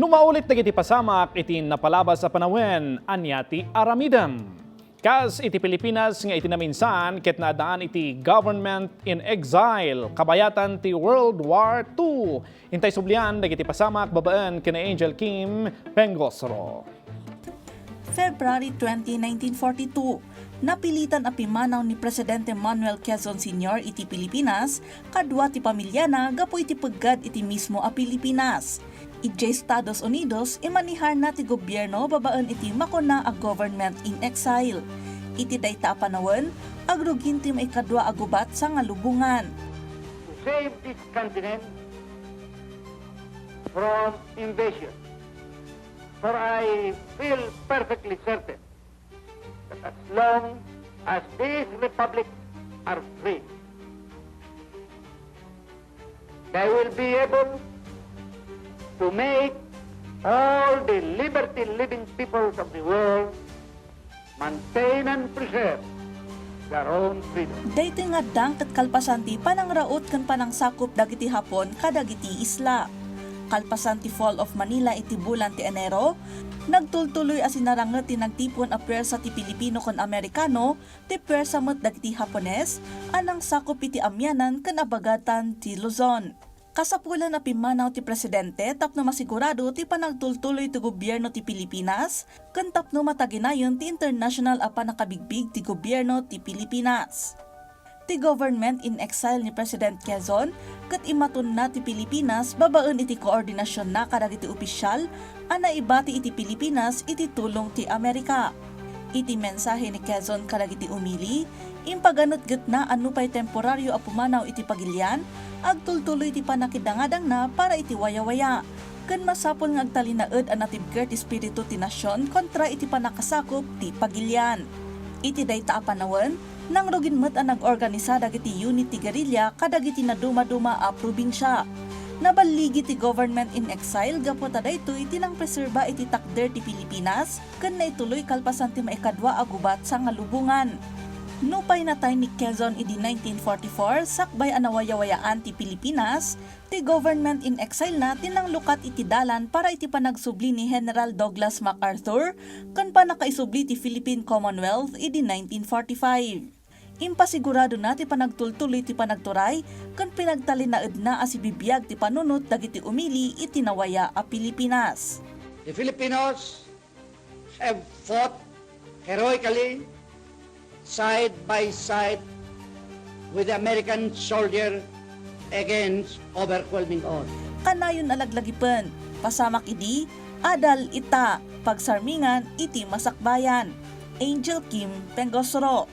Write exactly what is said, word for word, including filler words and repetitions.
No maulit dagiti pasamak iti napalabas a panawen, ania ti aramidem? Kas iti Pilipinas nga iti naminsan ket naaddaan iti government in exile, kabayatan ti World War two. Intay sublian dagiti pasamak babaen ken ni Angel Kim Pengosro. February twenty, nineteen forty-two, napilitan a pimmanaw ni Presidente Manuel Quezon Senior iti Pilipinas kadua ti pamiliana gapu iti peggad iti mismo a Pilipinas. Idiay Estados Unidos, imaniharna ti gobierno babaen iti makuna a government in exile. Iti dayta a panawen, agrugin ti maikadua a gubat sa nga lubongan. To save this continent from invasion. For I feel perfectly certain that as long as these republics are free, they will be able to make all the liberty-living peoples of the world maintain and preserve their own freedom. Daytoy nga addang ket kalpasan ti panangraut ken panangsakup dagiti Hapon kadagiti isla. Kalpasan ti Fall of Manila iti bulan ti Enero, nagtultuloy a sinaranget ti nagtipon a puwersa ti Pilipino ken Amerikano, ti puwersa met dagiti Hapones a nangsakup iti Amianan ken Abagatan ti Luzon. Kasapulan a pimmanaw ti presidente tapno masigurado ti panagtultuloy ti gobierno ti Pilipinas ken tapno mataginayon ti international a pannakabigbig ti gobierno ti Pilipinas. Ti government in exile ni President Quezon ket immatonna ti Pilipinas babaen iti koordinasionna kadagiti opisyal a naibati iti Pilipinas iti tulong ti Amerika. Iti mensahe ni Quezon kadagiti umili, impaganetgetna a nupay temporario a pumanaw iti pagilian, agtultuloy ti pannakidangadangna para iti wayawaya, ken masapul nga agtalinaed a natibker ti espiritu ti nasion kontra iti pannakasakup ti pagilian. Iti dayta a panawen, nangrugin met a nag-organisa dagiti unit ti guerrilla kadagiti nadumaduma a probinsia. Naballigi ti government in exile gapu ta daytoy ti nangpreserba iti takder ti Pilipinas ken naituloy kalpasan ti maikadua a gubat sa nga lubongan. Nupay natay ni Quezon idi nineteen forty-four, sakbay a nawayawayaan ti Pilipinas, ti government in exile na ti nanglukat iti dalan para iti panagsubli ni General Douglas MacArthur ken pannakaisubli ti Philippine Commonwealth idi nineteen forty-five. Impasiguradona ti panagtultuloy ti panagturay ken pinagtalinaedna a sibibiag ti panunot dagiti umili iti nawaya a Pilipinas. The Filipinos have fought heroically side by side with the American soldier against overwhelming odds. Kanayon a laglagipen, pasamak idi, adal ita, pagsarmingan iti masakbayan. Angel Kim Pengosro.